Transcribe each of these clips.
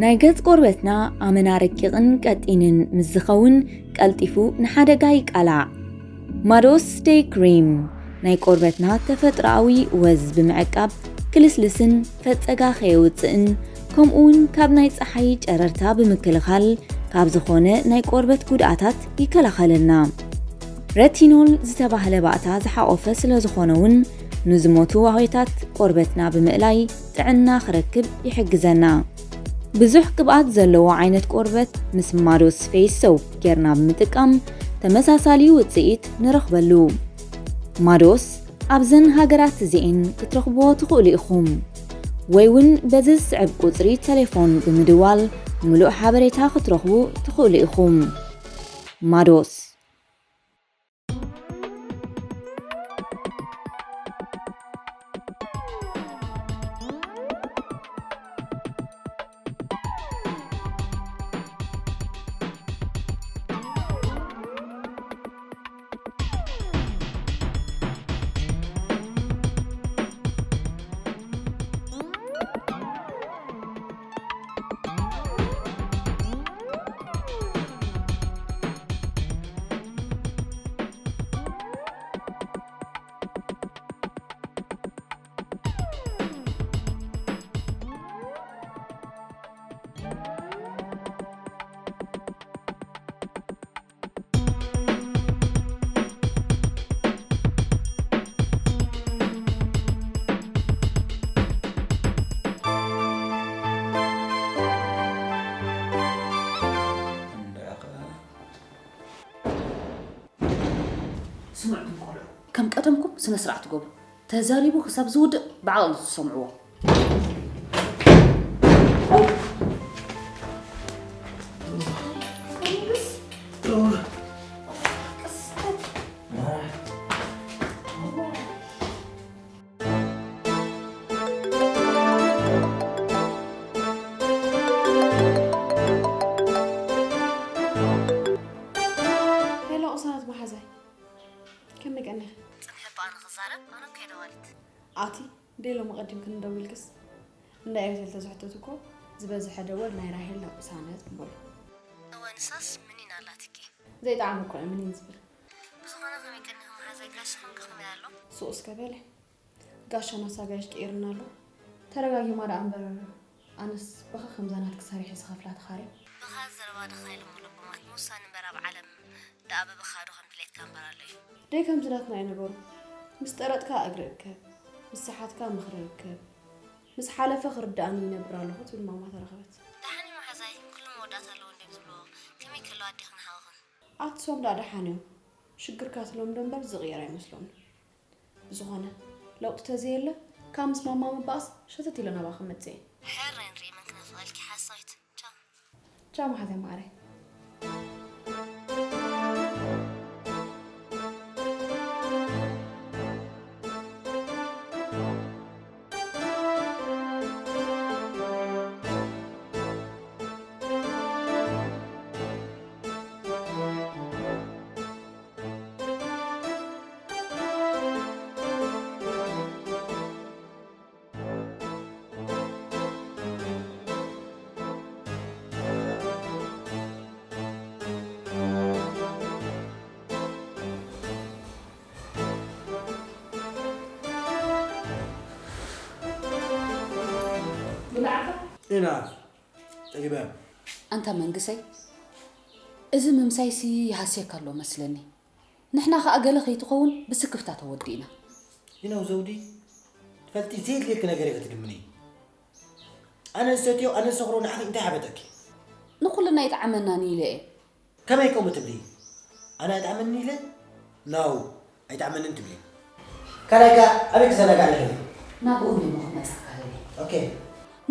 ናይ ገጽ ቆርበትና ኣመና ረቂቕን ቀጢንን ምስ ዝኸውን ቀልጢፉ ንሓደጋ ይቃላዕ። ማዶስ ደይ ክሪም ናይ ቆርበትና ተፈጥሮኣዊ ወዝ ብምዕቃብ ክልስልስን ፈጸጋ ከየውጽእን ከምኡውን ካብ ናይ ጸሓይ ጨረርታ ብምክልኻል ካብ ዝኾነ ናይ ቆርበት ጉድኣታት ይከላኸለልና። ረቲኖል ዝተባህለ ባእታ ዝሓቆፈ ስለ ዝኾነ እውን ንዝሞቱ ዋህዮታት ቆርበትና ብምእላይ ጥዕና ክረክብ ይሕግዘና። ብዙሕ ቅብኣት ዘለዎ ዓይነት ቆርበት ምስ ማዶስ ፌስ ሶፕ ጌርና ብምጥቃም ተመሳሳሊ ውጽኢት ንረኽበሉ። ማዶስ ኣብዘን ሃገራት እዚኤን ክትረኽብዎ ትኽእሉ ኢኹም። ወይ እውን በዚ ዝስዕብ ቁጽሪ ቴሌፎን ብምድዋል ምሉእ ሓበሬታ ክትረኽቡ ትኽእሉ ኢኹም። ማዶስ። ስምዑ፣ እቶም ቆልዑ ከም ቀደምኩም ስነ ስርዓት ግበሩ። ተዛሪቡ ክሳብ ዝውድእ ብዓቕሊ ትሰምዕዎ። ሄሎ ቅሳነት መሓዛይ፣ ከመይ ቀኒኺ? ጽንሒ እባ ንኽዛረብ፣ ኣነ እኮ እየ ደዋሊት። ኣቲ፣ እንደ ሎሚ ቀዲምክኒ ደዊልክስ? እንዳ ኤርቴል ተዝሕተት እኮ ዝበዝሐ ደወል ናይ ራሄል ናብ ቅሳነት ምበሉ። እወ፣ ንሳስ ምኒን ኣላትኪ። ዘይጠዓመ እኮ እዩ ምኒን ዝብል። ብዝኾነ ከመይ ቀኒኺ መሓዛይ፣ ጋሽኺ ከ ከመይ ኣሎ? ሱቕ እስከ በሊ። ጋሻ ናሳ ጋይሽ ቀይርና ኣሎ። ተረጋጊማ ደኣ እምበር፣ ኣነስ ብኻ ከምዛ ናትኪ ሰሪሐ ዝኸፍላ ተኻርያ። ብኻ ዘረባ ድኻ ኢሎም ኣለቦማት፣ ምውሳን እምበር ኣብ ዓለም ደኣ ብብኻ ዶ ከም ድሌትካ እምበር ኣሎ እዩ። ደይ ከምዚ ናትና እዩ ነገሩ። ምስ ጠረጥካ እግሪ እከብ፣ ምስ ሰሓትካ ምኽሪ እከብ፣ ምስ ሓለፈ ክርድኣኒ ይነብር ኣለኹ ትብል ማማ ተረኸበት። ደሓን እዩ መሓዛይ፣ ኩሉ መወዳእታ ኣለዎ እንድዮም ዝብልዎ፣ ከመይ ክህልዋ ኣዴኽን ሓውኽን? ኣቲ ሶም ደኣ ደሓን እዮም። ሽግርካ ትለምዶ እምበር ዝቕየር ኣይመስሎምን። ብዝኾነ፣ ለውጢ ተዘየለ፣ ካብ ምስ ማማ ምባኣስ ሸተት ኢለ ናባኺ ክመጽእ እየ። ሕራይ ንርኢ መን ክነፍቐልኪ ሓሳዊት። ቻው። ቻው መሓዛይ ማዓረይ። ብላዕካ? ኢና ጸጊበ። ኣንታ መንግሰይ፣ እዚ ምምሳይሲ ይሃስየካ ኣሎ መስለኒ። ንሕና ኸኣ ገለ ከይትኸውን ብስክፍታ ተወዲእና። You know ዘውዲ፣ ትፈልጢ፣ ዘየድልየኪ ነገር ኢኺ ትድምኒ። ኣነ ዝሰትዮ፣ ኣነ ዝሰኽሮ ንዓኺ እንታይ ሓበጠኪ? ንኹልና ኣይጠዓመናን ኢለ እየ። ከመይ ከምኡ ትብሊ? ኣነ ኣይጠዓመንን ኢለ? No፣ ኣይጠዓመንን ትብሊ። ካልኣይ ከኣ ኣበይ ክዘናጋዕ ኣለኒ? ናብኡ እሞ ክመጻካ ደልየ። ኦኬ።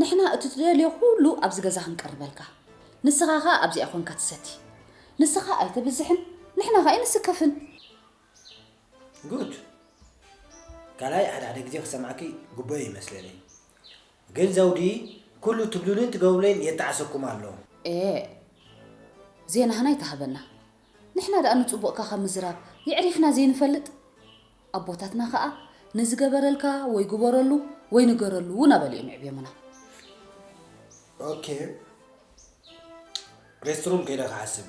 ንሕና እቲ ትደልዮ ኩሉ ኣብዚ ገዛ ክንቀርበልካ። ንስኻ ኸኣ ኣብዚኣ ኮንካ ትሰቲ። ንስኻ ኣይተብዝሕን፣ ንሕና ኸኣ ኣይንስከፍን። ጉድ። ካልኣይ ሓደ ሓደ ግዜ ክሰምዓኪ ግቡእ ይመስለኒ። ግን ዘውዲ፣ ኩሉ ትብሉንን ትገብሩለይን የተዓሰኩም ኣሎ። ኤ፣ ዜናህና ይተሃበና። ንሕና ደኣ ንጽቡቕካ ካብ ምዝራብ የዕሪፍና ዘይንፈልጥ? ኣቦታትና ኸኣ ንዝገበረልካ ወይ ግበረሉ ወይ ንገረሉ እናበሉ እዮም የዕብዮምና። ኦኬ። ሬስትሩም ከይደ ክሓስብ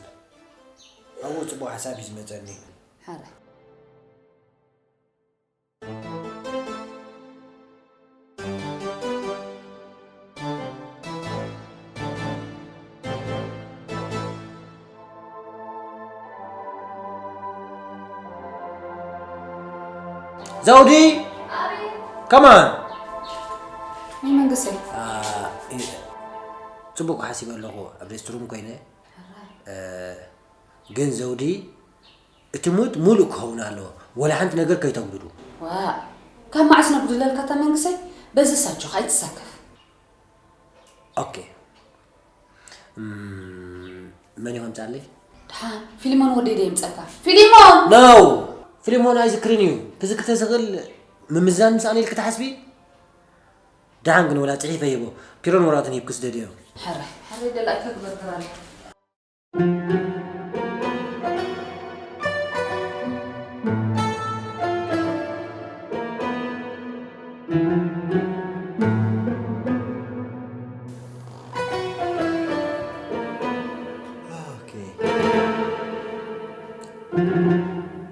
ኣብኡ ጽቡቕ ሓሳብ እዩ ዝመጸኒ። ሓራይ። ዘውዲ! ከማን! ናይ መንግሰይ። ጽቡቕ ሓሲበ ኣለኹ ኣብ ሬስትሩም ኮይነ። ግን ዘውዲ እቲ ሙድ ሙሉእ ክኸውን ኣለዎ። ወላ ሓንቲ ነገር ከይተጉድሉ። ዋእ፣ ካብ መዓስ ነጉድለልካ እታ መንግሰይ? በዚ ሳቸው ከኣ ኣይትሳከፍ። ኦኬ። እም፣ መን እዩ ከምጻለይ? ደሓን ፊሊሞን ወደይ ዶ የምጸካ? ፊሊሞን! ኖ! ፊሊሞን ኣይዝክርን እዩ። ክዝክር ተዝኽእል ምምዛን ምስ ኣነ ኢልኪ ትሓስቢ? ደሓን ግን ወላ ጽሒፈ ሂቦ። ፒሮን ወረቐትን ሂብኪ ስደድዮ። ሕራይ፣ ሕራይ ደላይካ ግበር ብራለ። ኦኬ።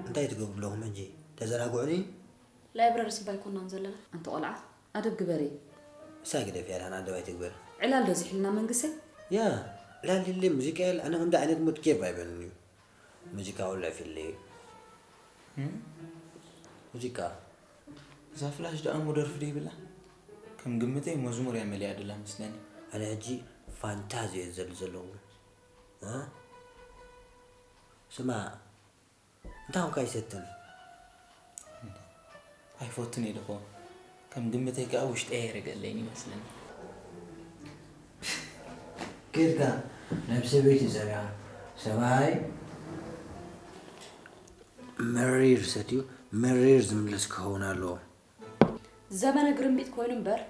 እንታይ ትገብሩ ኣለኹም ሕጂ? ተዘናግዑኒ? ላይብረሪ ስባ ኣይኮናን ዘለና። ኣንቲ ቆልዓ፣ ኣደብ ግበሪ። እሳ ግደፍያ፣ ደሓን ኣደብ ኣይትግበር። ዕላል ዶ ዝሕልና መንግሰይ? ያ፣ ዕላል የለ፣ ሙዚቃ የለ። ኣነ ከምዚ ዓይነት ሙድ ኬፍ ኣይበንን እዩ። ሙዚቃ ውልዕ ፊለ እዩ። እም? ሙዚቃ። እዛ ፍላሽ ደኣ እሞ ደርፊ ዶ ይብላ? ከም ግምተይ መዝሙር እያ መሊኣ ደላ መስለኒ። ኣነ ሕጂ ፋንታዚ እየ ዝደሊ ዘለኹ። እ? ስማዕ፣ እንታይ ኮንካ ይሰትን? ኣይፈቱን እየ ድኾ። ከም ግምተይ ከኣ ውሽጠይ ኣይረገለይን ይመስለኒ። ኬድካ ናብ ሰበይቲ ዘርያ፣ ሰብኣይ መሪር ሰትዩ መሪር ዝምልስ ክኸውን ኣለዎ። ዘመነ ግርምቢጥ ኮይኑ እምበር፣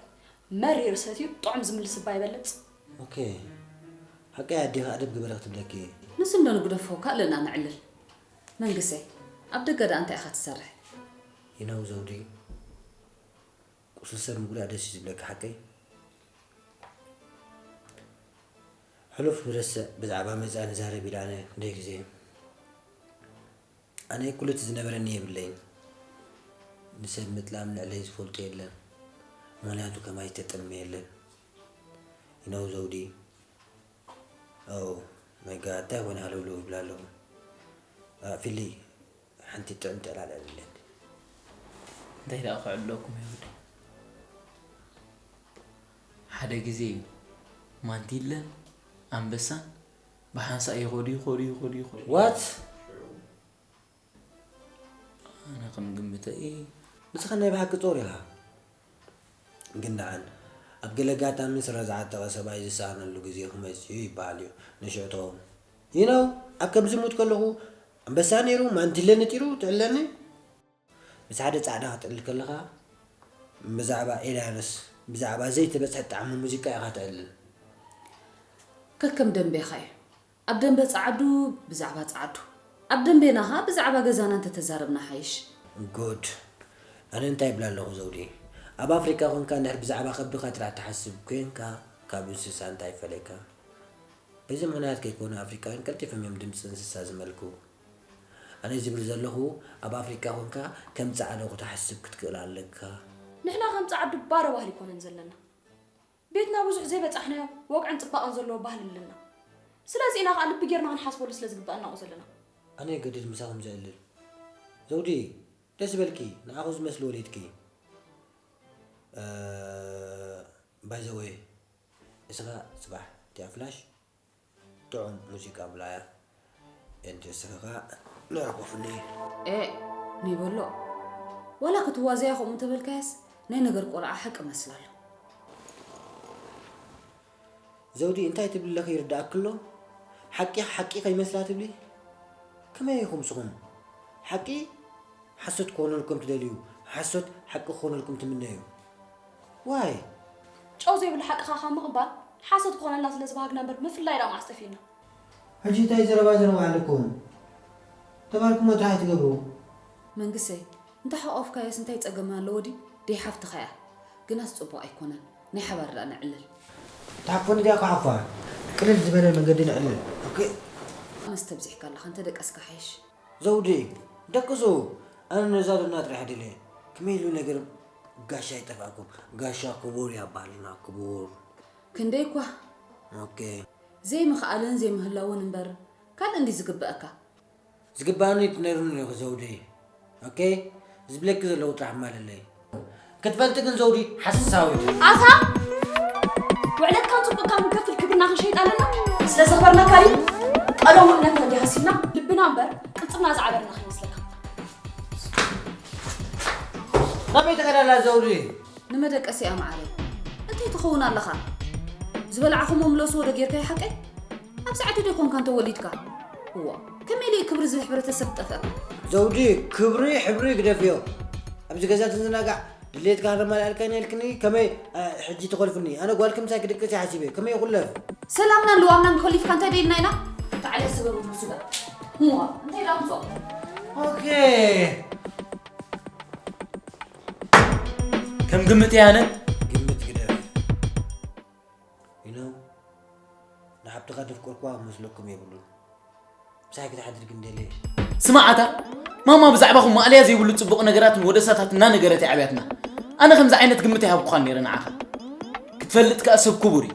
መሪር ሰትዩ ጥዑም ዝምልስ እባ ይበልጽ። ኦኬ፣ ሓቀይ ኣዴኻ ኣደብ ግበሪ ክትብለኪ እየ። ንሱ እንዶ ንግደፎ፣ ካልእ ኢና ነዕልል። መንግሰይ፣ ኣብ ደገ ደኣ እንታይ ኢኻ ትሰርሕ? ይነው ዘውዲ፣ ቁስል ሰብ ምጉዳእ ደስ እዩ ዝብለኪ ሓቀይ? ሕሉፍ ንረስዕ፣ ብዛዕባ መጻኢ ንዛረብ ኢለ ኣነ ክንደይ ግዜ። ኣነ ኩሉ እቲ ዝነበረኒ የብለይን። ንሰብ ምጥላም ልዕለይ ዝፈልጦ የለን። ምኽንያቱ ከማይ ዝተጠልመ የለን። ይነው ዘውዲ። ኦ ማይ ጋድ፣ እንታይ ኾነ ሃለውለው ይብላ ኣለኹ። ፊሊ፣ ሓንቲ ጥዕምቲ ዕላል ዕልለኒ። እንታይ ደኣ ክዕልለኩም እየ ወዲ? ሓደ ግዜ እዩ ማንቲለን ኣንበሳን ብሓንሳእ ይኸዱ፣ ይኸዱ፣ ይኸዱ፣ ይኸዱ። ዋት? ኣነ ከም ግምተይ። ንስኻ ናይ ብሓቂ ጾር ኢኻ። ግን ደሓን፣ ኣብ ገለ ኣጋጣሚ ስረ ዝዓጠቐ ሰብኣይ ዝሰኣነሉ ግዜ ክመጽእ እዩ ይበሃል እዩ። ንሽዑ ተወው። You know፣ ኣብ ከምዚ ሙድ ከለኹ፣ ኣንበሳ ነይሩ፣ ማንቲለ ነጢሩ፣ ትዕለኒ። ምስ ሓደ ጻዕዳ ክትዕልል ከለኻ፣ ብዛዕባ ኤልያንስ፣ ብዛዕባ ዘይተበጽሐ ጣዕሚ ሙዚቃ ኢኻ ተዕልል። ከከም ደንቤኻ እዩ። ኣብ ደንበ ጸዓዱ ብዛዕባ ጸዓዱ፣ ኣብ ደንቤና ኸኣ ብዛዕባ ገዛና እንተተዛረብና ሓይሽ። ጉድ። ኣነ እንታይ ይብላ ኣለኹ ዘውዲ? ኣብ ኣፍሪቃ ኾንካ እንድሕር ብዛዕባ ከብድኻ ጥራሕ ትሓስብ ኮይንካ፣ ካብ እንስሳ እንታይ ይፈለየካ? በዚ ምኽንያት ከይኮነ ኣፍሪቃውያን ቀልጢፎም እዮም ድምጺ እንስሳ ዝመልኩ። ኣነ ዝብል ዘለኹ፣ ኣብ ኣፍሪቃ ኾንካ ከም ጸዓዱ ክትሓስብ ክትክእል ኣለካ። ንሕና ከም ጸዓዱ ባረ ባህሊ ኣይኮነን ዘለና። ቤትና ብዙሕ ዘይበጻሕናዮ ወግዕን ጽባቐን ዘለዎ ባህሊ ኣለና። ስለዚ ኢና ኸኣ ልቢ ጌርና ክንሓስበሉ ስለ ዝግበኣና ኣብኡ ዘለና። ኣነ ገድድ ምሳኹም ዘዕልል። ዘውዲ፣ ደስ በልኪ፣ ንዓኹ ዝመስሊ ወሊድኪ። እ፣ by the way፣ እስኻ ጽባሕ እቲኣ ፍላሽ ጥዑም ሙዚቃ ብላያ። እንተ እስኻ ኸኣ ንዕቁፍኒ። ኤእ፣ ንይበሎ። ዋላ ክትዋዘያ ከምኡ እንተበልካያስ፣ ናይ ነገር ቆልዓ ሓቂ መስላ ኣሎ። ዘውዲ፣ እንታይ ትብሊ ኣለኺ ይርድኣኪ ኣሎ? ሓቂ ሓቂ ከይመስላ ትብሊ? ከመይ ኢኹም ንስኹም? ሓቂ ሓሶት ክኾነልኩም ትደልዩ፣ ሓሶት ሓቂ ክኾነልኩም ትምነዩ። ዋይ? ጨው ዘይብሉ ሓቅኻ ካብ ምቕባል ሓሶት ክኾነልና ስለ ዝበሃግና እምበር ምፍላይ ደኣ መዓስ ጠፊእና? ሕጂ እንታይ ዘረባ ዘረባ ኣለኩም? ተባልኩሞ ጥራሕ ኣይትገብሩ። መንግሰይ፣ እንተሓቆፍካዮስ እንታይ ጸገም ኣለዎ ድዩ? ደይ ሓፍትኻ እያ። ግናስ ጽቡቕ ኣይኮነን። ናይ ሓባር ደኣ ነዕልል። ትሓቅፎኒ ድያ ክሓፋ? ቅልል ዝበለ መንገዲ ንዕልል። ኦኬ። ኣነስ ተብዚሕካ ኣለኻ፣ እንተ ደቀስካ ሓይሽ። ዘውዲ፣ ደቅሱ። ኣነ ነዛ ዶና ጥራሕ ድልየ። ከመይ ኢሉ ነገር ጋሻ ይጠፍኣኩም? ጋሻ ክቡር ያባልና፣ ክቡር። ክንደይ እኳ። ኦኬ። ዘይምኽኣልን ዘይምህላውን እምበር፣ ካልእ እንዲ ዝግበኣካ። ዝግባኒ ትነግርኒ ኢኹ ዘውዲ። ኦኬ? ዝብለኪ ዘለዉ ጥራሕ ማለለይ። ክትፈልጢ ግን ዘውዲ ሓሳዊት። ኣታ ውዕለትካን ጽቡቕካን ከፍል ክብርና ክንሸይጥ ኣለና። ስለ ዘኽበርናካ ድዩ? ቀደም ውዕለትና እንዲ ሃሲብና፣ ልብና እምበር ቅልጽምና ዝዓበርና ከይመስለካ። ናበይ ትኸዳ ኣላ ዘውዲ? ንመደቀሲኣ መዓረይ። እንታይ ትኸውን ኣለኻ? ዝበላዕኹሞ ምለስዎ ዶ ጌርካዮ ሓቀይ? ኣብ ሰዓቱ ዶ ይኾንካ እንተ ወሊድካ? እዋ፣ ከመይ ኢሉ እዩ ክብሪ እዚ ሕብረተሰብ ዝጠፍአካ? ዘውዲ፣ ክብሪ ሕብሪ ግደፍዮ። ኣብዚ ገዛ ትዝናጋዕ ድሌትካ ከነማልኣልካ ኢና ኢልክኒ ከመይ፣ እ፣ ሕጂ ትኾልፍኒ? ኣነ ጓልኪ ምሳይ ክድቅስ እየ ሓሲበ። ከመይ ይኹለፍ? ሰላምናን ልዋምናን ኮሊፍካ እንታይ ደይልና ኢና? ታዕለ ሰበብ ንሱ ጋር። እዋ፣ እንታይ ዳምጾ? ኦኬ። ከም ግምት እያ ኣነ። ግምት ግደፍ። You know፣ ንሓብትኻ ደፍቀርኩዋ መስለኩም የብሉን። ምሳይ ክትሓድር ግን ደልየ። ስማዓታ፣ ማማ ብዛዕባኹም ማእለያ ዘይብሉ ጽቡቕ ነገራትን ወደሳታትን እናነገረት እያ ዓብያትና። ኣነ ከምዚ ዓይነት ግምት ኣይሃብኩኻን ነይረ ንዓኻ። ክትፈልጥ ከኣ ሰብ ክቡር እዩ።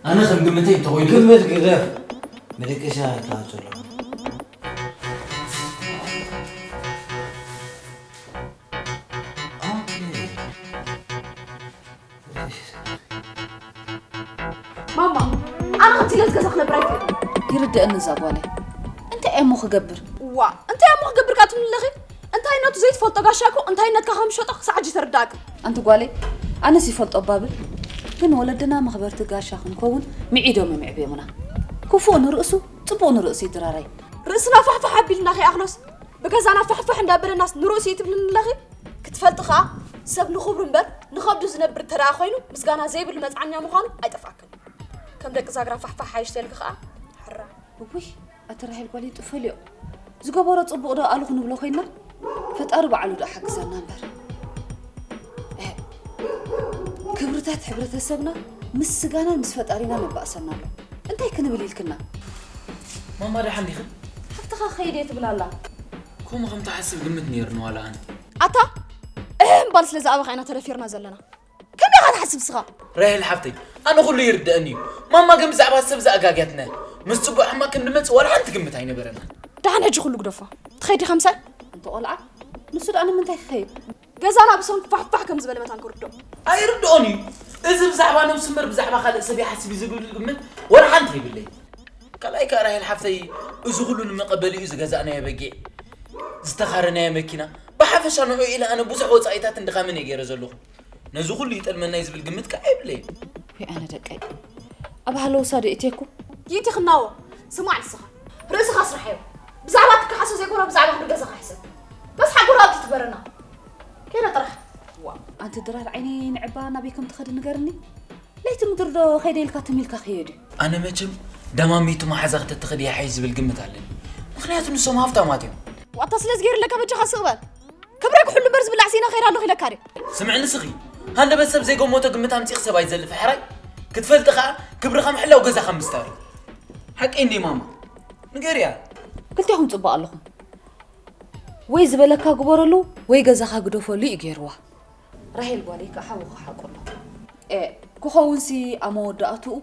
ኣነ ከም ግምተይ እንተኾይኑ ግምት ግደፍ። መደቀሻ ይተዋጽኦ ኣሎ። ኦኬ። ማማ፣ ኣነ ከምዚ ኢለ ገዛ ክነብር ኣይክእልን። ይርድእኒ እዛ ጓለይ። እንታይ እየ እሞ ክገብር? ዋ፣ እንታይ እሞ ክገብር ካብ ትብሊ ኣለኺ? እንታይነቱ ዘይትፈልጦ ጋሻ እኮ እንታይነትካ ከም ዝሸጦ ክሳዕ ሕጂ ተረዳእካ። ኣንቲ ጓለይ፣ ኣነስ ይፈልጦ እባ ብል። ግን ወለድና መኽበርቲ ጋሻ ክንከውን ምዒዶም እዮም የዕብዮምና። ክፉእ ንርእሱ፣ ጽቡቕ ንርእሱ እዩ ድራረይ። ርእስና ፋሕፋሕ ኣቢልና ከይኣኽሎስ፣ ብገዛና ፋሕፋሕ እንዳበለናስ ንርእሱ እዩ ትብልኒ ኣለኺ? ክትፈልጢ ኸኣ፣ ሰብ ንኽብሩ እምበር ንኸብዱ ዝነብር እንተ ደኣ ኾይኑ፣ ምስጋና ዘይብሉ መጽዓኛ ምዃኑ ኣይጠፍኣክን። ከም ደቂ ዛግራ ፋሕፋሕ ሓይሽ ተልኪ ኸኣ፣ ሕራ። እውይ፣ ኣቲ ራሄል ጓለይ ጥፈልዮ። ዝገበሮ ጽቡቕ ዶ ኣሉ ክንብሎ ኮይንና? ፈጣሪ ባዕሉ ዶ ሓግዘና እምበር። እ፣ ክብርታት ሕብረተሰብና ምስ ስጋናን ምስ ፈጣሪና ነባእሰና ኣሎ። እንታይ ክንብል ኢልክና? ማማ ደሓን ዲኽን? ሓፍትኻ ከይደ ትብል ኣላ። ከምኡ ከም ትሓስብ ግምት ነይርኒ ዋላ ኣነ። ኣታ እህ እምባል ስለ ዝኣበኻ ኢና ተደፊርና ዘለና። ከመይ ኢኻ ትሓስብ ስኻ? ራሄል ሓፍተይ፣ ኣነ ኩሉ ይርድአኒ እዩ። ማማ ግን ብዛዕባ ሰብ ዝኣጋግያትና እያ። ምስ ጽቡቕ ሕማቕ ክንድመጽእ ዋላ ሓንቲ ግምት ኣይነበረና። ደሓን ሕጂ ኩሉ ግደፎ። ትኸይድ ዲኻ ምሳይ? እንተ ቆልዓ፣ ንሱ ደኣ ንምንታይ ክኸይድ? ገዛና ብሰንኩ ፋሕፋሕ ከም ዝበለ መታን ክርድኦ። ኣይርድኦን እዩ። እዚ ብዛዕባ ነብሱ እምበር ብዛዕባ ካልእ ሰብ ይሓስብ እዩ ዝብል ግምት ዋላ ሓንቲ የብለይ። ካልኣይ ከኣ ራሄል ሓፍተይ፣ እዚ ኩሉ ንመቐበሊኡ ዝገዛእናዮ በጊዕ፣ ዝተኻረናዮ መኪና፣ ብሓፈሻ ንዕኡ ኢለ ኣነ ብዙሕ ወጻኢታትን ድኻምን እየ ገይረ ዘለኹ። ነዚ ኩሉ ይጠልመና እዩ ዝብል ግምት ከኣ የብለይን። ወይ ኣነ ደቀይ፣ ኣብ ሃለውሳ ዶ እትየኩ? ይእቲ ክናዎ፣ ስማዕ ንስኻ። ርእስኻ ኣስርሓዮ። ብዛዕባ ትከሓሶ ዘይኮነ ብዛዕባ ክብሪ ገዛኻ ሕሰብ። በስ ሓጎራ ኣብቲ ትግበረና። ከይደ ጥራሕ። ዋ። ኣንቲ ድራር ዓይነይ ንዕባ ናበይ ከም ትኸዲ ንገርኒ። ለይቲ ምድሪ ዶ ከይደ ኢልካ ትም ኢልካ ክየድ እዩ? ኣነ መቸም ደማሚቱ መሓዛ ክተትኸዲ ይሓይሽ ዝብል ግምት ኣለኒ። ምኽንያቱ ንሶም ሃፍታማት እዮም። ዋታ ስለዚ ገይርለካ በጃኻ ስቕ በል። ክብረይ ክሕሉ እምበር ዝብላዕ ስኢነ ከይደ ኣለኹ ኢለካ ድየ? ስምዕኒ ስኺ፣ ሃንደበት ሰብ ዘይገመቶ ግምት ኣምጺእኺ ሰብ ኣይትዘልፊ ሕራይ። ክትፈልጢ ኸኣ ክብርኻ ምሕላው ገዛኻ ምስታር እዩ። ሓቀይ እንዴ ማማ? ንገርያ። ክልቴኹም ጽቡቕ ኣለኹም። ወይ ዝበለካ ግበረሉ ወይ ገዛኻ ግደፈሉ እዩ ገይርዋ። ራሄል ጓለይ ከዓ ሓውኺ ሓቁ ኣሎ። ኤ፣ ክኸውንሲ ኣብ መወዳእትኡ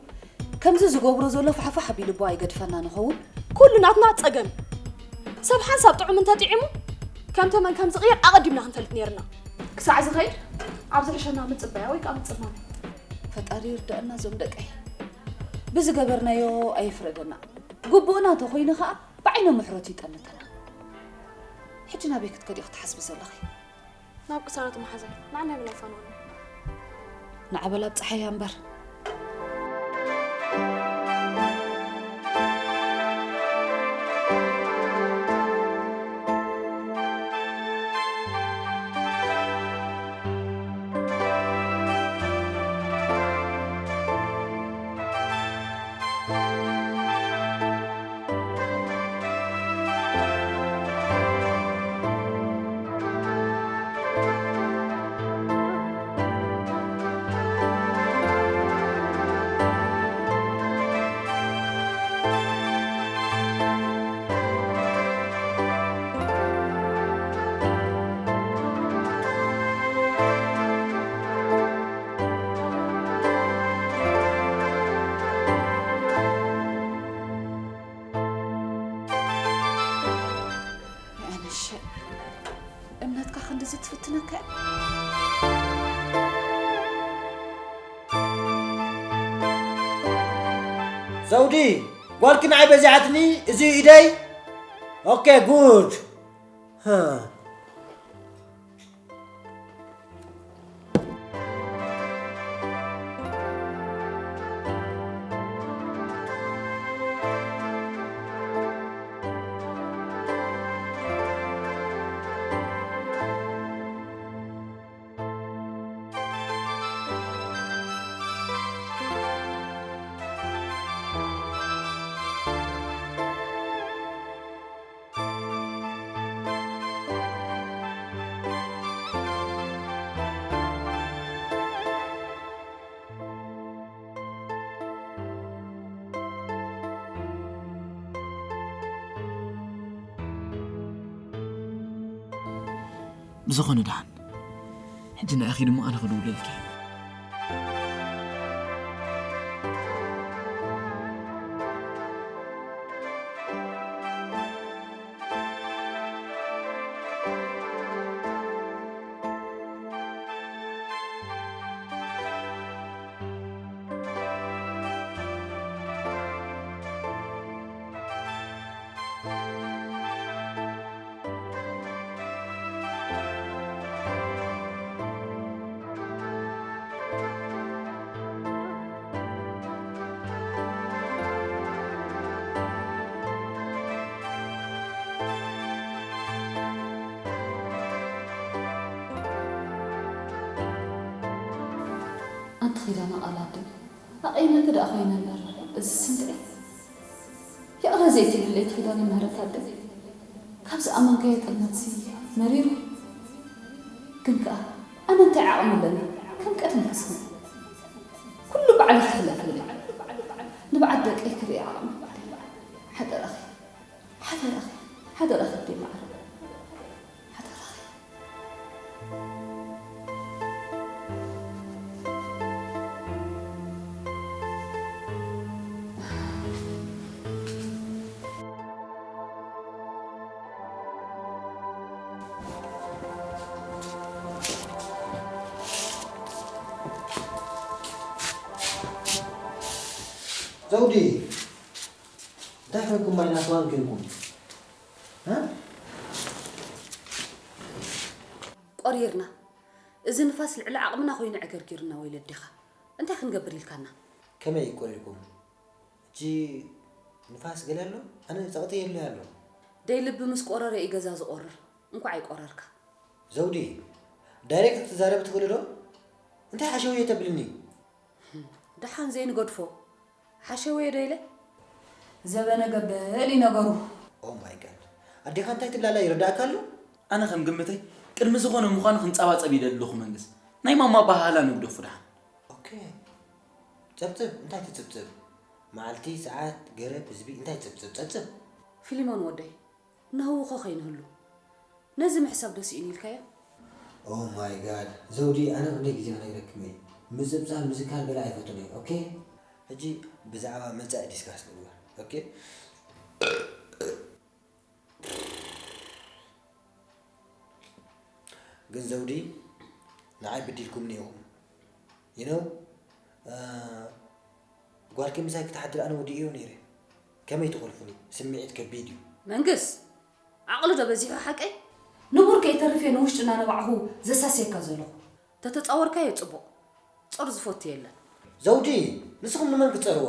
ከምዚ ዝገብሮ ዘሎ ፋሕፋሕ ኣቢሉ እባ ኣይገድፈና ንኸውን። ኩሉ ናትና ጸገም። ሰብ ሓንሳብ ጥዑም እንተጥዒሙ ከም ተመን ከም ዝቕየር ኣቐዲምና ክንፈልጥ ነይርና። ክሳዕ ዝኸይድ ኣብ ዝሕሸና ምጽበያ ወይ ከዓ ምጽማም። ፈጣሪ ይርደአና እዞም ደቀይ። ብዝገበርናዮ ኣይፍረደና። ግቡእና እንተኾይኑ ከዓ ብዓይነ ምሕረቱ ይጠምተና። ሕጂ ናበይ ክትከዲ ኢኺ ትሓስቢ ዘለኺ? ናብ ቅሳነቱ መሓዛይ ንዓና ይብላ ፋኖና። ንዓበላ ኣብ ፀሓያ እምበር። እሺ፣ እምነትካ ክንድዚ ትፍትነካ እያ? ዘውዲ፣ ጓልኪ ንዓይ በዚሓትኒ፣ እዚ ኢደይ። ኦኬ፣ ጉድ። ሃ። ብዝኾነ ደሓን፣ ሕጂ ንኣኺ ድማ ኣነ ክድውለልኪ። ኣንቲ ኺዳነ ቃል ኣደ፣ ኣቐይመኪ ደኣ ኮይነ እምበር፣ እዚ ስምዒት ይቕረ ዘይትብሊ ለይቲ ኪዳነ ምህረት ኣደ፣ ካብ ዝኣመንካዮ ጥልመትሲ መሪሩ። ግን ከኣ ኣነ እንታይ ዓቕሚ ኣለኒ ከም ቀደም ክስነ? ኩሉ ባዕልኺ ሕለፍለይ። ንብዓት ደቀይ ክርኢ ዓቕሚ የብለይን። ሓደራኺ፣ ሓደራኺ፣ ሓደራኺ ኣደይ መዓረይ። ሓደራኺ። ዘውዲ፣ እንታይ ኮይንኩም? ማይናስ ዋን ኮይንኩም? እ? ቆሪርና። እዚ ንፋስ ልዕሊ ዓቕምና ኮይኑ ዕገርጊርና፣ ወይለዴኻ። እንታይ ክንገብር ኢልካና? ከመይ ቆሪርኩም? ሕጂ ንፋስ ገለ ኣሎ? ኣነ ጸቕጢ የብለይ ኣሎ። ደይ ልቢ ምስ ቆረረ እዩ ገዛ ዝቆርር። እንኳዕ ኣይቆረርካ። ዘውዲ፣ ዳይሬክት ክትዛረቢ ትኽእሊ ዶ? እንታይ ሓሸውየ ተብልኒ? ደሓን ዘይንገድፎ። ሓሸውየ ዶ ኢለ? ዘበነ ገበል እዩ ነገሩ። ኦ ማይ ጋድ። ኣዴኻ እንታይ ትብላላ ይርዳእካ ኣሎ? ኣነ ከም ግምተይ ቅድሚ ዝኾነ ምዃኑ ክንጸባጸብ ይደሊ ኣለኹ መንግስ። ናይ ማማ ኣበሃህላ ንግደፎ ደሓን። ኦኬ። ጸብጽብ፣ እንታይ ትጽብጽብ? መዓልቲ፣ ሰዓት፣ ገረብ፣ ህዝቢ፣ እንታይ ትጽብጽብ? ጸብጽብ። ፊሊሞን ወደይ፣ ንህውኾ ከይንህሉ። ነዚ ምሕሳብ ዶ ስኢኑ ኢልካዮ? ኦ ማይ ጋድ። ዘውዲ፣ ኣነ ክንደይ ግዜ ክነግረክም እየ። ምጽብጻብ፣ ምዝካር ገለ ኣይፈቱን እየ። ኦኬ? ሕጂ ብዛዕባ መጻኢ ዲስካስ ንግበር። ኦኬ? ግን ዘውዲ፣ ንዓይ በዲልኩምኒ ኢኹም። You know? እ፣ ጓልኪ ምሳይ ክትሓድር ኣነ ወዲኤዮ ነይረ። ከመይ ትኾልፉኒ? ስምዒት ከቢድ እዩ። መንግስ፣ ዓቕሊ ዶ በዚሑ ሓቀይ? ንቡር ከይተርፍ እየ ንውሽጢ እናነባዕኹ ዘሳስየካ ዘለኹ። ተተጻወርካዮ ጽቡቕ። ጾር ዝፈቱ የለን። ዘውዲ፣ ንስኹም ንመን ክትጸርዎ?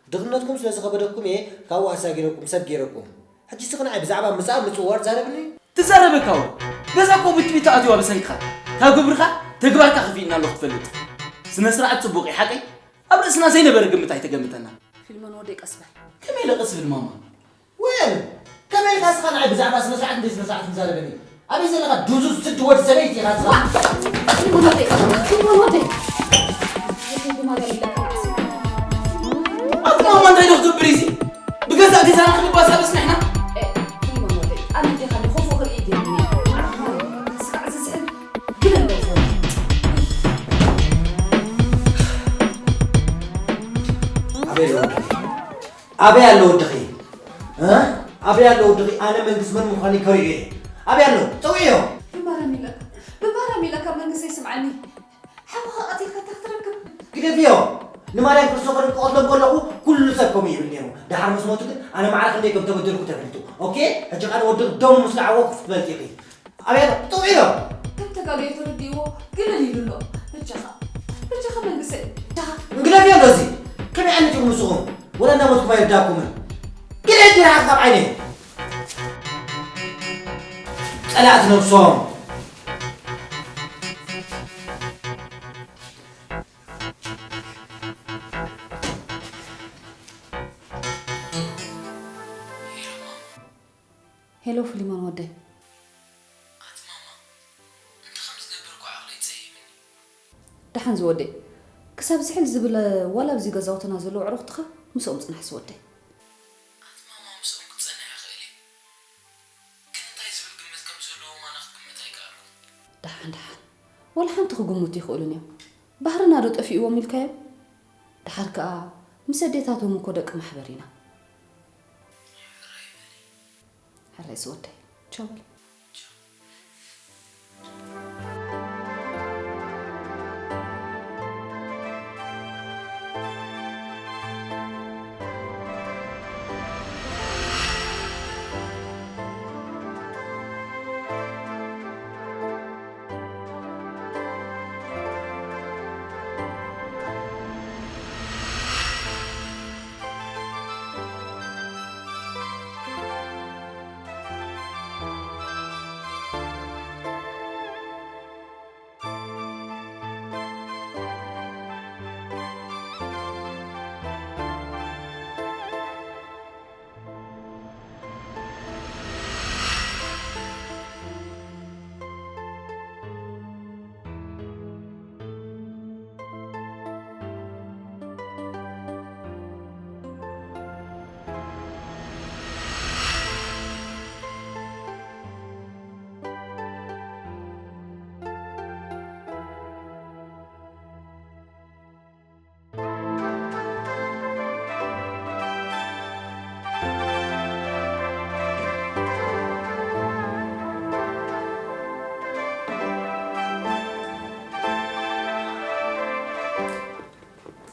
ድኽነትኩም ስለ ዝኸበደኩም እየ ካብኡ ኣሳጊረኩም ሰብ ገይረኩም። ሕጂ እስኺ ንዓይ ብዛዕባ ምጻእ ምጽዋር ዛረብኒ። ትዛረበካ እውን። ገዛ እኮ ብጥቢት ኣትዩዋ ብሰንክኻ። ካብ ግብርኻ ተግባርካ ከፊእና ኣለኹ ክትፈልጥ። ስነ ስርዓት ጽቡቕ እዩ ሓቀይ? ኣብ ርእስና ዘይነበረ ግምት ኣይተገምተና። ፊልሞን ወደይ ቀስ በል። ከመይ ኢለ ቀስ ብል ማማ? ወል፣ ከመይ ኢልካ እስኻ ንዓይ ብዛዕባ ስነ ስርዓት እንደ ስነ ስርዓት ትዛረበኒ? ኣበይ ዘለኻ ዱዙዝ ስድ ወድ ሰበይቲ ኢኻ እስኻ? ፊልሞን ወደይ፣ ፊልሞን ወደይ። ኣቲ ማማ እንታይ ዶ ክትገብር እዩ እዚ? ብገዛእ ገዛና ክንባሳበስ ንሕና? እ፣ ፊልሞን ወደይ፣ ኣነ ዲኻ ንኸፉ ክርኢ ገይሩኒ። ዓቕማ ስካዕ ዝስዕብ ግደል በል። ኣበይ ኣሎ ወደይ? ኣበይ ኣሎ ወድኺ? እ? ኣበይ ኣሎ ወድኺ? ኣነ መንግስቲ መን ምዃነይ ከሪኦ እየ። ኣበይ ኣሎ? ጸውዕዮ። ብማርያም ኢለካ፣ ብማርያም ኢለካ መንግሰይ ስምዓኒ። ሓውኻ ቀቲልካ እንታይ ክትረክብ? ግደፍዮ። ንማርያም ክርስቶፈርን ክቐትሎም ከለኹ ኩሉ ሰብ ከምኡ ይብል ነይሩ። ደሓር ምስ ሞቱ ግን ኣነ ማዕረ ክንደይ ከም ተበደልኩ ተፈሊጡ። ኦኬ? ሕጂ ኸኣ ንወዲ ደሙ ምስ ለዓዎ ክትፈልጢ ኢኺ። ኣበይ ኣሎ? ጸውዕዮ። ከም ተጋግዮ ተረዲእዎ ግልል ኢሉ ኣሎ። በጃኻ፣ በጃኻ መንግሰይ፣ በጃኻ። ግደፍዮ ኣሎ እዚ። ከመይ ዓይነት ኢኹም ንስኹም? ወላ እናሞትኩም ኣይርዳእኩምን። ግደፍ ርሓቕ ካብ ዓይነይ። ጸላእቲ ነብሶም። ሄሎ ፊሊሞን ወደይ። ኣቲ ማማ፣ እንታይ ከም ዝገብር እኮ ዓቕለይ ጸይምኒ። ደሓን ዝወደይ፣ ክሳብ ዝሕል ዝብለ ዋላ ኣብዚ ገዛውትና ዘለዉ ኣዕሩኽትኻ ምስኦም ጽናሕ ዝወደይ። ኣቲ ማማ፣ ምስኦም ክጸንሕ ይኽእል እየ፣ ግን እንታይ ዝብል ግምት ከም ዘለዎም ኣነ ክግምት ኣይከኣልኩን። ደሓን ደሓን፣ ዋላ ሓንቲ ክግምቱ ይኽእሉን እዮም። ባህርና ዶ ጠፊእዎም ኢልካዮም? ደሓር ከኣ ምስ ኣዴታቶም እኮ ደቂ ማሕበር ኢና። ሕራይ ዝወደይ። ቻው በል።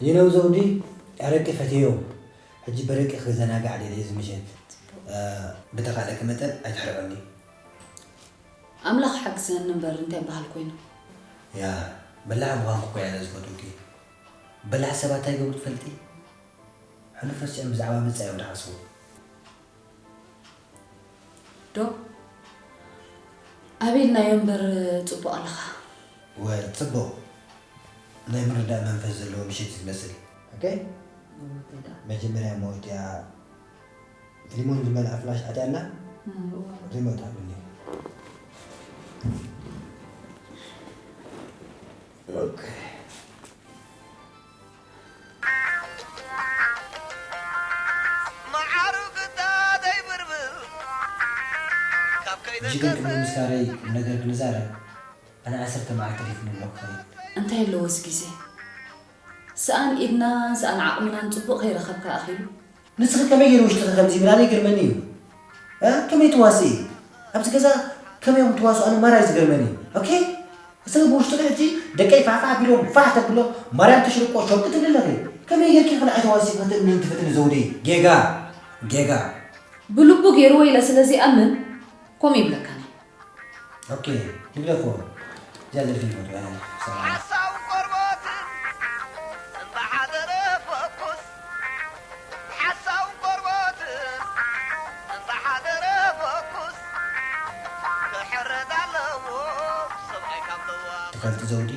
You know ዘውዲ፣ ኣረቂ ፈትዮም። ሕጂ በረቂ ክዘናጋዕ ደልየ እዚ ምሸት። እ፣ ብተኻእለኪ መጠን ኣይትሕርቐኒ። ኣምላኽ ሓግዘኒ እምበር እንታይ በሃል ኮይኑ። ያ፣ በላዕ ምዃንኩ እኮ እየ ኣነ ዝፈትወኪ። በላዕ ሰባት እንታይ ይገብሩ ትፈልጢ? ሕሉፍ ረሲዖም ብዛዕባ መጻኢኦም ዝሓስቡ። ዶ? ኣበይ ኢልናዮ እምበር ጽቡቕ ኣለኻ። ወ-፣ ጽቡቕ። ናይ ምርዳእ መንፈስ ዘለዎ ምሽት እዩ ዝመስል። ኦኬ? እወ፣ ከይዳ። መጀመርያ እሞ እቲኣ ሊሞን ዝመልኣ ፍላሽ ኣትያና? እወ። ሪሞት ሃብኒ። ኦኬ። ሕጂ ግን ቅድሚ ምስካረይ ቁም ነገር ክንዛረብ፣ ኣነ ዓሰርተ መዓልቲ ሊፍ ንብሎ ክኸይድ። እንታይ ኣለዎ እዚ ግዜ? ሰኣን ኢድናን ሰኣን ዓቕምናን ጽቡቕ ከይረኸብካ ኣኺሉ። ንስኺ ከመይ ገይሩ ውሽጥኺ ከምዚ ይብል ኣነ ይገርመኒ እዩ። እ? ከመይ ትዋስኢ? ኣብዚ ገዛ ከመይ እዮም ትዋስኡ? ኣነ ማራ እዩ ዝገርመኒ። ኦኬ? እዚ ብውሽጥኺ ሕጂ ደቀይ ፋሕፋሕ ኣቢሎም ፋሕ ተብሎ ማርያም ትሽርቆ ሸውቂ ትብሊ ኣለኺ። ከመይ ጌርኪ ኢኺ ንዓይ ተዋሲኺ ክትእምኒ ትፍትኒ ዘውዲ? ጌጋ። ጌጋ። ብልቡ ገይርዎ ኢለ ስለ ዘይኣምን ከምኡ ይብለካኒ። ኦኬ፣ ንግደፎ። እዚኣ ዘርፊ ይፈቱ፣ ኣነ ሰላም። ሓሳው ቆርቦት እንዳ ሓደረ ፈኩስ፣ ሓሳው ቆርቦት እንዳ ሓደረ ፈኩስ፣ ክሕረድ ኣለዎ ሰብኣይ ካብ ለዋ። ትፈልጢ ዘውዲ፣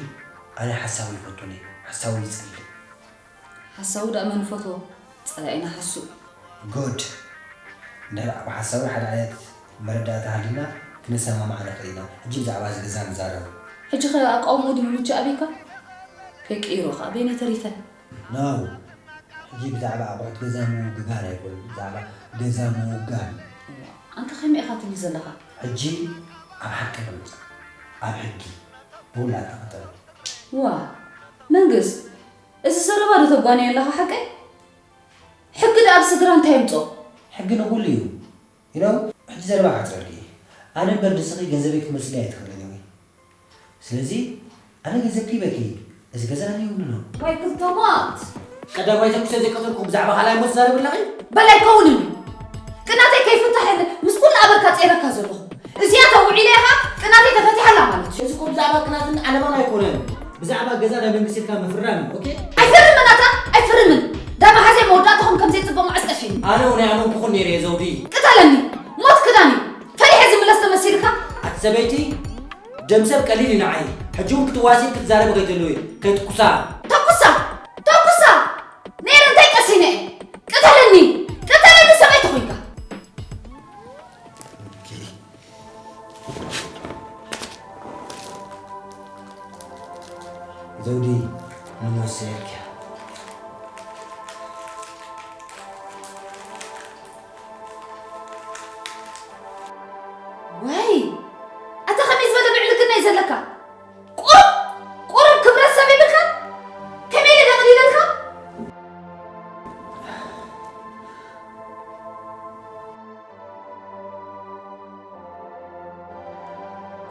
ኣነ ሓሳዊ ይፈቱኒ፣ ሓሳዊ ይጸልእ። ሓሳዊ ደኣ መን ይፈትዎ? ጸላኢና ሓሱ። ጉድ። እንድሕር ብሓሳዊ ሓደ ዓይነት መረዳእታ ሃልዩና ክንሰማማዕ ንኽእል ኢና። ሕጂ ብዛዕባ እዚ ገዛ ንዛረብ። ሕጂ ኸ ኣቃውምኡ ድዩ ምቹእ ኣበይካ? ከይቅይሮ ኸኣ በይነይ ተሪፈ። ናው። ሕጂ ብዛዕባ ኣቑሑት ገዛ ምውግጋን ኣይኮነን። ብዛዕባ ገዛ ምውጋን። ኣንታ ከመይ ኢኻ ትብል ዘለኻ? ሕጂ ኣብ ሓቂ ንምጻእ። ኣብ ሕጊ። ብኹላትና ቀጠሮ። ዋ፣ መንግስ፣ እዚ ዘረባ ዶ ተጓንዮ ኣለኻ ሓቀይ? ሕጊ ደኣ ኣብ ስድራ እንታይ የምጾ? ሕጊ ንኹሉ እዩ። You know፣ ሕጂ ዘረባ ካሕጽረልኪ። ኣነ እምበር ንስኺ ገንዘበይ ክትመልስለይ ኣይትኽእልን ኢኺ። ስለዚ ኣነ ገንዘብኪ ሂበኪ፣ እዚ ገዛ ኣነ ይውንኖ። ወይ ክልተ ሞት! ቀዳማይ ተኩሰ ዘይቀተልኩ ብዛዕባ ካልኣይ ሞት ትዛረቢ ኣለኺ? በል ኣይከውንን እዩ። ቅናተይ ከይፍታሕ ኢለ ምስ ኩሉ ኣበርካ ጸይረካ ዘለኹ። እዚኣ ተውዒለ ኢኻ ቅናተይ ተፈቲሓ ኣላ ማለት እዩ። እዚ እኮ ብዛዕባ ቅናትን ዓለማን ኣይኮነን። ብዛዕባ ገዛ ናይ መንግስቲ ኢልካ ምፍራም እዩ። ኦኬ? ኣይፈርምን ኣታ፣ ኣይፈርምን። ዳማ ሓዘይ መወዳእታኹም ከም ዘይጽበቕ መዓስ ቀሺኒ? ኣነ እውን ኣይኣመንኩኹን ነይረ እየ ዘውዲ። ቅተለኒ። ሞት ክዳን እዩ። ፈሪሐ ዝምለስ ተመሲልካ? ኣቲ ሰበይቲ፣ ደም ሰብ ቀሊል እዩ ንዓይ። ሕጂ እውን ክትዋስይ ክትዛረቢ ከይትህልዊ፣ ከይትኩሳ። ተኩሳ! ተኩሳ! ነይረ እንታይ ቀሲነ እየ? ቅተለኒ! ቅተለኒ ሰበይቲ ኮይንካ! ዘውዲ ንሞት ሰይርክያ። ወይ ኣታ ከመይ ዝበለ ብዕልግና እዩ ዘለካ? ቁሩብ ቁሩብ ክብረት ሰብ ይብልካ? ከመይ ኢለ ደቕሊለልካ?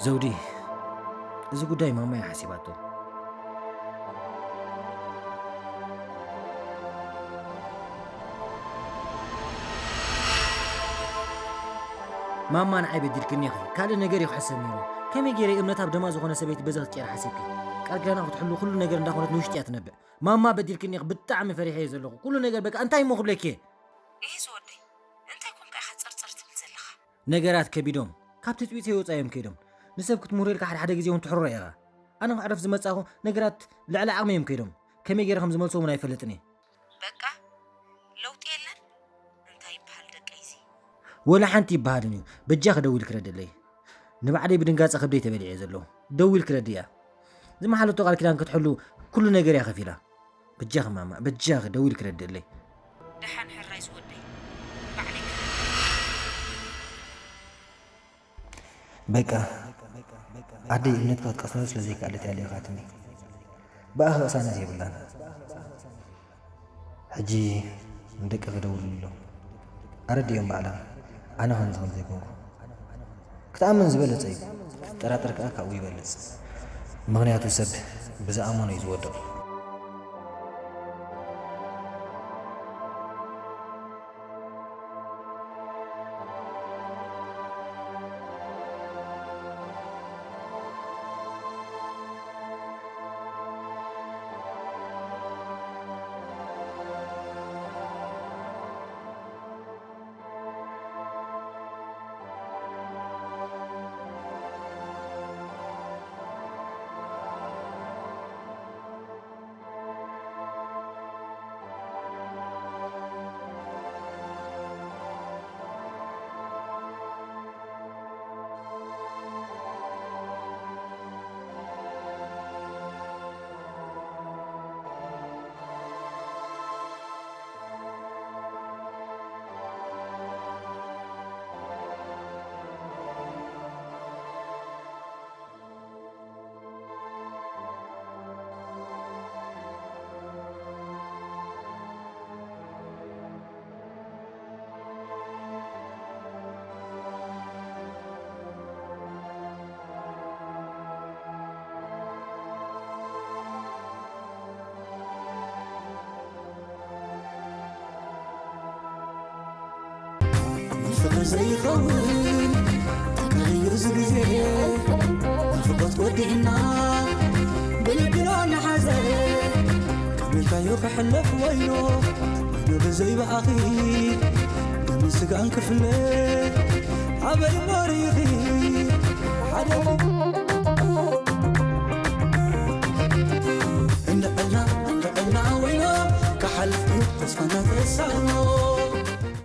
ዘውዲ፣ እዚ ጉዳይ ማማ እያ ሓሲባቶ። ማማ ንዓይ በዲልክኒ ኢኺ። ካልእ ነገር እዩ ክሕሰብ ነይሩ። ከመይ ገይረ እምነታ ብደማ ዝኾነ ሰበይቲ በዚ ክትቀይር ሓሲብኪ? ቃል ኪዳና ክትሕሉ ኩሉ ነገር እንዳኾነት ንውሽጢ እያ ትነብዕ። ማማ በዲልክኒ ኢኺ፣ ብጣዕሚ ፈሪሐ እየ ዘለኹ። ኩሉ ነገር በቃ እንታይ እሞ ክብለኪ እየ? ይሄ ዝወደይ፣ እንታይ ኮንካ ኢኻ ጸርጸር ትብል ዘለኻ? ነገራት ከቢዶም፣ ካብ ትጽቢተይ ወጻኢ እዮም ከይዶም። ንሰብ ክትምህሮ ኢልካ ሓደ ሓደ ግዜ እውን ትሕርሮ ኢኻ። ኣነ ክዕርፍ ዝመጻኹ ነገራት ልዕሊ ዓቕሚ እዮም ከይዶም። ከመይ ገይረ ከም ዝመልሶ እውን ኣይፈልጥን እየ። በቃ፣ ለውጢ የለን? እንታይ ይበሃል ደቀይዚ? ወላ ሓንቲ ይበሃልን እዩ። በጃኺ ደውል ክረድለይ። ንባዕለይ ብድንጋጸ ከብደይ ተበሊዐ እየ ዘለኹ። ደውል ክረድያ። ዝመሓለቶ ቃል ኪዳን ክትሕሉ ኩሉ ነገር እያ ከፊላ። በጃኺ ማማ፣ በጃኺ ደውል ክረድለይ። ደሓን ሕራይ ዝወደይ። ባዕለይ ክረድያ። በቃ፣ ኣደይ እምነትካ ክትቀስኖ ስለ ዘይከኣለት እያ ልኢኻትኒ። ብኣኺ ቅሳነት የብላን። ሕጂ ንደቂ ክደውልሎም። ኣረድእዮም ባዕላ፣ ኣነ ከምዚ ከም ዘይኮንኩ። ክትኣምን ዝበለጸ እዩ። ክትጠራጠር ከኣ ካብኡ ይበልጽ። ምኽንያቱ ሰብ ብዝኣመኖ እዩ ዝወድቕ። ንፍቕሪ ዘይኸውን ተጋይዩ እዚ ግዜ፣ ናፍቖት ወዲእና ብልብና ንሓዘ። ቀቢልካዮ ክሕለፍ ወይኖ፣ ወይኖ ብዘይ ብኣኺ፣ ደምን ስጋን ክፍለ ኣበይ እሞ ርኢኺ ሓደ እንድዕልና እንድዕልና ወይኖ፣ ክሓልፍ እዩ ተስፋና ተሳእኖ።